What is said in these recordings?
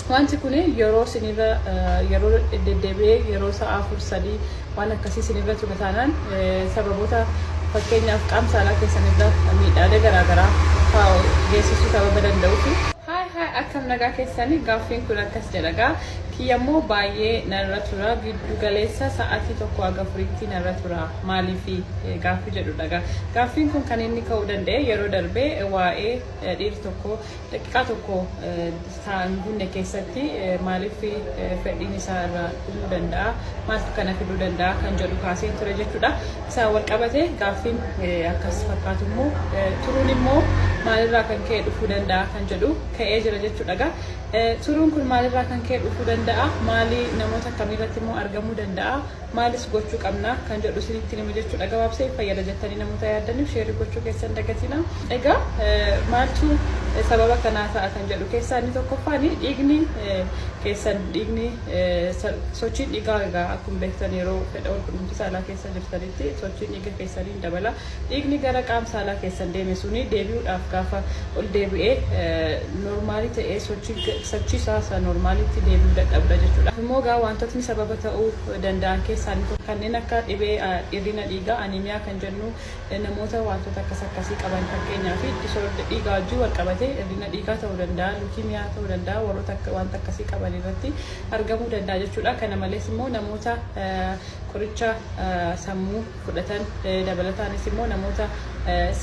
Wanti kun yeroo isinirra yeroo deddeebi'ee yeroo sa'a 4, 3 waan akkasii isinirra ture taanaan, sababoota fakkeenyaaf qaama saalaa keessanirra miidhaalee garaagaraa geessisuu sababa danda'uufi. Hi, hi, akkam nagaa keessanii? Gaaffiin kun akkas jedha gaa. Kiyyammoo baay'ee narra tura, giddu galeessa sa'aatii 1 haga 4tti narra tura, maaliifi gaaffii jedhudha gaa. Gaaffiin kun kan inni ka'uu danda'e yeroo darbee waa'ee dhiirri tokko daqiiqaa 1 hin gunne keessatti maaliif fedhiin isaa irraa dhumuu danda'a, maaltu kana fiduu danda'a kan jedhu kaasee ture jechuudha. Isaan wal qabate gaaffiin akkas fakkaatu immoo turuun immoo maalirraa kan ka'e dhufuu danda'a kan jedhu ka'ee jira jechuudha gaa. Turuun kun maalirraa kan ka'e dhufuu danda'a? Maali, namoota akkamiirratti immoo argamuu danda'a? Maalis gochuu qabna kan jedhu isinitti hima jechuudha. Gabaabsee fayyada jettanii namoota yaaddaniif share gochuu keessan dagatina. Egaa maaltu sababa kanaa ta'a kan jedhu keessaa inni tokkoffaan dhiigni keessan, dhiigni, sochiin dhiigaa egaa akkuma beektan yeroo fedha walqunnamtii saalaa keessa jirtanitti sochiin dhiiga keessanii hin dabala. Dhiigni gara qaama saalaa keessan deeme suni deebi'uudhaaf gaafa ol deebi'ee normal ta'ee sochii isaa isa normalitti deebi'uu dadhabudha jechuudha. Immoo egaa wantootni sababa ta'uu danda'an keessaa inni tokko kanneen akka dhibee hir'ina dhiigaa, anemia kan jennu, namoota wantoota akkas akkasii qaban, fakkeenyaaf disorder dhiigaa wajjin wal qabatee hir'ina dhiigaa ta'uu danda'a, leukemia ta'uu danda'a, warroota wanta akkasii qaban irratti argamuu danda'a jechuudha. Kana malees immoo namoota qoricha sammuu fudhatan, dabalataanis immoo namoota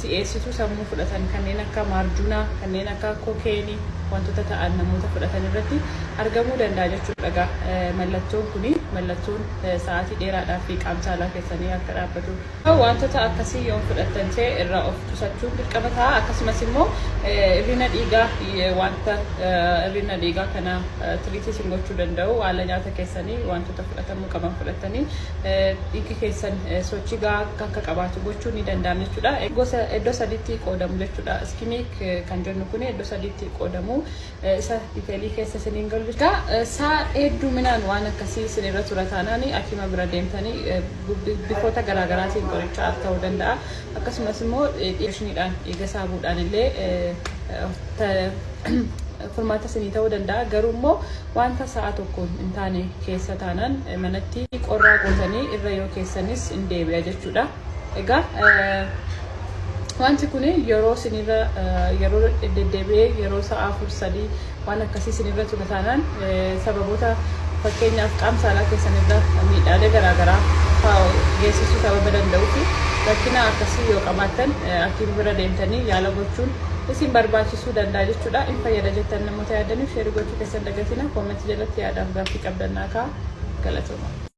si'eessituu sammuu fudhatan kanneen akka marijuana, kanneen akka cocaine wantoota ta'an namoota fudhatan irratti argamuu danda'a jechuudha. Egaa mallattoon kuni, mallattoon sa'aatii dheeraadhaaf fi qaama saalaa keessanii akka dhaabbatu wantoota akkasii yoo fudhattan ta'e irraa of qusachuun dirqama ta'a. Akkasumas immoo hir'ina dhiigaa, wanta hir'ina dhiigaa kana treat isin gochuu danda'u, haala nyaata keessanii wantoota fudhatamuu qaban fudhatanii dhiigni keessan sochii gahaa akka qabaatu gochuu ni danda'ama jechuudha. Gosa iddoo sadiitti qoodamu jechuudha. Ischemic kan jennu kun iddoo sadiitti qoodamu. Isa detail keessa isiniin galu. Egaa saa hedduminaan waan akkasii isinirra tura taanaan hakiima bira deemtanii bifoota garaagaraatiin qoricha ta'uu danda'a. Akkasumas immoo dhiigniidhaan, dhiiga saabuudhaan illee furmaata isinii ta'uu danda'a. Garuu immoo wanta sa'a tokko hin taane keessa taanaan manatti qorraa gootanii irra yoo keessanis hin deebi'a jechuudha. Egaa wanti kun yeroo isinirra yeroo deddeebi'ee yeroo sa'a 4, 3 waan akkasii isinirra ture taanaan, sababoota fakkeenyaaf qaama saalaa keessanirra miidhaalee garaagaraa geessisuu sababa danda'uu fi rakkina akkasii yoo qabaattan hakiima bira deemtanii yaala gochuun isin barbaachisuu danda'a jechuudha. In fayyada jettan namoota yaaddaniif share gochuu keessan dagatina. Comment jalatti yaadaaf gaaffii qabdan naa ka'a. Galatooma.